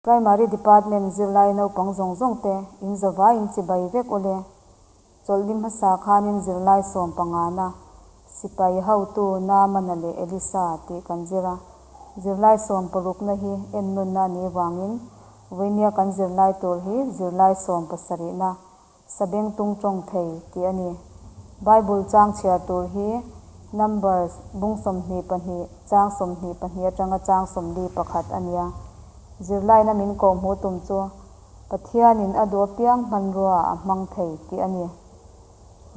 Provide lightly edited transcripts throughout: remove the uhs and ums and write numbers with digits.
Primary Department zirlai naupang zawng zawng te in zavai in chibai vek ule. Chawlhni hmasa khanin zirlai sawmpangana sipai hotu Naamana leh Elisa tih kan zir a. Zirlai sawmparukna hi ennunna a nih vangin vawinia kan zirlai tur hi zirlai sawmpasarihna Sabengtung tawng thei tih a ni. Bible chang chhiar tur hi Numbers bung 22 chang 22 atanga chang 41 a nia. Zirlaina min kawhhmuh tum chu Pathianin a duh apiang hmanrua a hmang thei tih a ni.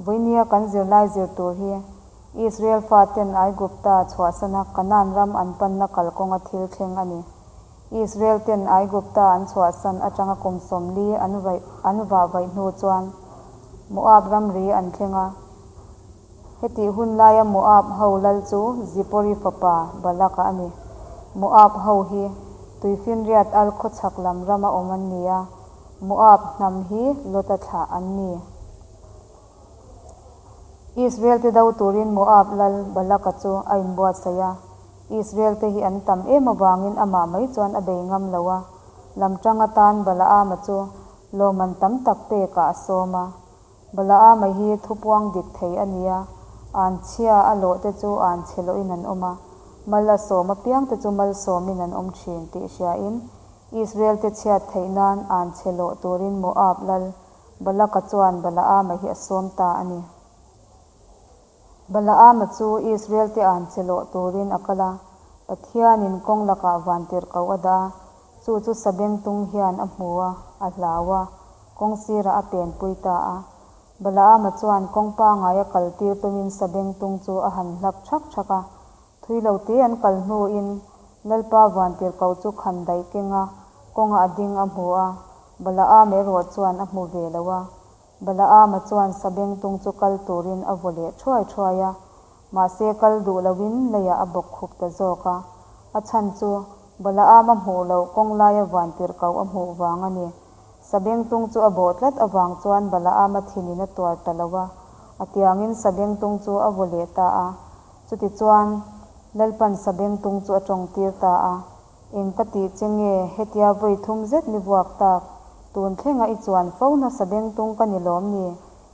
Vawinia kan zirlai zir tur hi Israel faten Aigupta chhuahsana Kanaan ram an panna kalkawnga thil thleng a ni. Israel ten Aigupta an chhuahsan atanga kum 40 an vaih an vah vaih hnu chuan Moab ramri an thleng a. Hetih hun laia Moab ho lal chu Zipori fapa Balak-a a ni. Moab ho hi Tuifinriat al khawchhak lam rama awm an ni a, Moab hnam hi Lota thlah an ni. Israel te do turin Moab lal Balak-a chu a inbuatsaih a. Israel te hi an tam em avangin amah mai chuan a bei ngam lo a, lamtang atan Balaama chu lawmman tam tak pekah a sawm a. Balaama hi thupuang dik thei a ni a, anchhia a lawh te chu anchhe lawhin an awm a, mal a sawm apiang te chu malsawmin an awm thin tih hriain Israel te chhiat theih nan anchhe lawh turin Moab lal Balaka chuan Balaama hi a sawm ta a ni. Balaama chu Israel te an che lawh turin a kal a, Pathianin kawng lakah vantirhkoh a dah a, chu chu Sabengtung hian a hmu a, a hlau a, kawng sirah a penpui ta a. Balaama chuan kawng pangai a kaltir tumin Sabengtung chu a han hlap thak thak a, Thui lo te an kal hnuin Lalpa vantirhkoh chu khan daih keng a, kawnga a ding a hmu a, Balaam erawh chuan a hmu ve lo a. Balaama chuan sabengtung chu kal turin a vaw leh thuai thuai a, mahse kal duh loin leiah a bawk khup ta zawk a. A chhan chu Balaama hmuh loh kawng laia vantirhkoh a hmuh vang a ni. Sabengtung chu a bawh tlat avang chuan Balaama thinin a tuar ta lo a, a tiangin sabengtung chu a vaw leh ta a. Chutichuan, Lalpan sabengtung chu a tawngtir ta a, Eng ka tih che nge hetia vawi thum zet ni vuak tak? Tun thlenga i chuan fo na sabengtung ka ni lawm ni?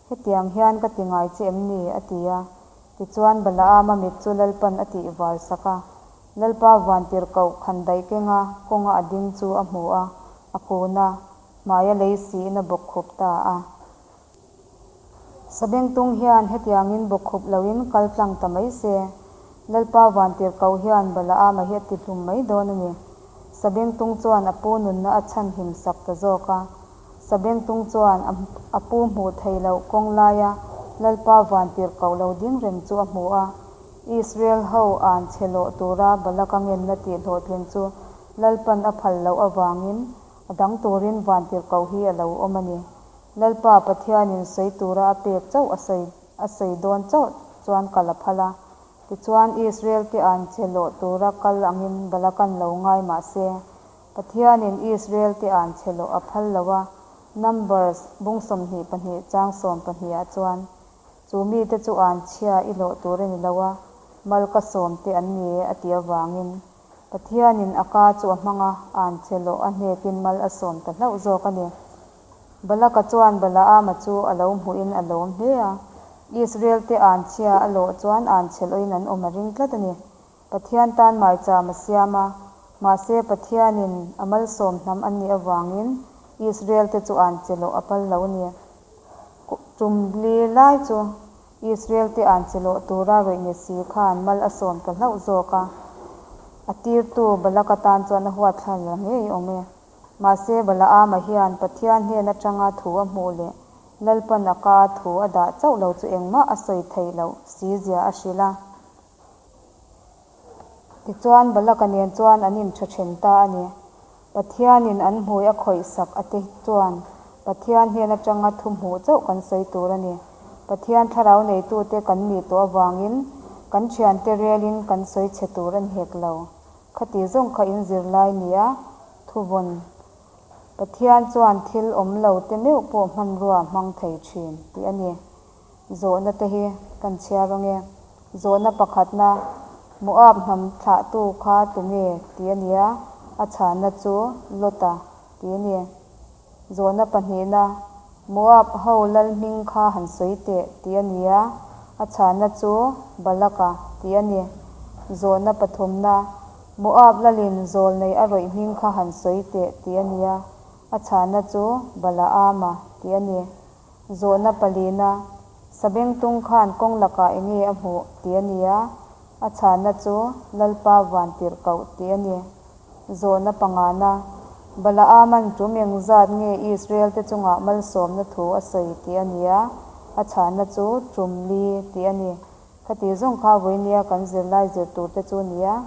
Hetiang hian ka ti ngai che em ni? a ti a. Tichuan Balaama mit chu Lalpan a tih var sak a. Lalpa vantirhkoh khan daih kenga kawnga a ding chu a hmu a, a kun a, hmaia lei siin a bawkkhup ta a. Sabengtung hian hetiangin bawkkhup loin kal tlang ta mai se, Lalpa vantirhkoh hian Balaama hi a ti hlum mai dawn a ni. Sabengtung chuan a pu nunna a chhan him sak ta zawk a. Sabengtung chuan a pu hmuh theih loh kawng laia Lalpa vantirhkoh lo ding reng chu a hmu a. Israel ho an chhe lawh tura Balaka ngenna tih hlawhtlin chu Lalpan a phal loh avangin a dang turin vantirhkoh hi a lo awm a ni. Lalpa Pathianin sawi tura a pek chauh a sawi a sawi dawn chauh chuan kal a phal a. Tichuan Israel te an che lawh tura kal angin Balakan lo ngai mah se, Pathianin Israel te an che lawh a phal lo a, Numbers bung 22 chang 12 ah chuan, Chu mite chu an chhia i lawh tur a ni lo a, mal ka sawm te an ni e a ti avangin Pathianin a ka chu a hmang a, an che lawh a hnekin mal a sawm ta hlauh zawk a ni. Balaka chuan Balaama chu a lo hmuhin a lawm hle a. Israel-te anchhia a lawh chuan anchhe lawhin an awm a ring tlat a ni. Pathian tan maicham a siam a, mahse Pathianin a malsawm hnam an nih avangin Israel-te chu anchhe lawh a pal lo a ni. Tum li lai chu Israel-te anchhe lawh tura rawih ni si khan mal a sawm ta hlauh zawk a. A tirtu Balaka tan chuan a huatthlak la ngei awm e. Mahse Balaama hian Pathian hnen atanga thu a hmuh leh Lalpan a ka thu a dah chauh lo chu engmah a sawi theih loh si zia a hrilh a. Tichuan Balaka nen chuan an intha then ta a ni. Pathianin an hmui a khawih sak a te chuan Pathian hnen atanga thu hmuh chauh kan sawi tur a ni. Pathian thlarau neitute kan nih tawh avangin kan thiante relin kan sawi chhe tur a ni hek lo. Khati zawng kha in zirlai nia thuvawn Pathian chuan thil awm lo te meuh pawh hmanrua hmang thei thin tih a ni. Zawhna te hi kan chhiar ang e. Zawhna pakhatna, Moab hnam thlahtu kha tunge tih a nia. A chhanna chu, Lota, tih a ni. Zawhna pahnihna, Moab ho lal hming kha han sawi teh, tih a ni a. A chhanna chu, Balaka, tih a ni. Zawhna pathumna, Moab lalin zawlnei a rawih hming kha han sawi teh, tih a ni a. A chhanna chu, Balaama, tih a ni. Zawhna palina, Sabengtung khan kawng lakah enge a hmuh, tih a ni a. A chhanna chu, Lalpa vantirhkoh, tih a ni. Zawhna pangana, Balaaman tum engzat nge Israel-te chungah malsawmna thu a sawi tih a ni a, a chhanna chu tum li tih a ni. Khati zawng kha vawinia kan zirlai zir turte chu ni a,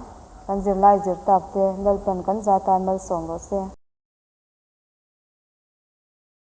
kan zirlai zir takte Lalpan kan za tan malsawm rawh se.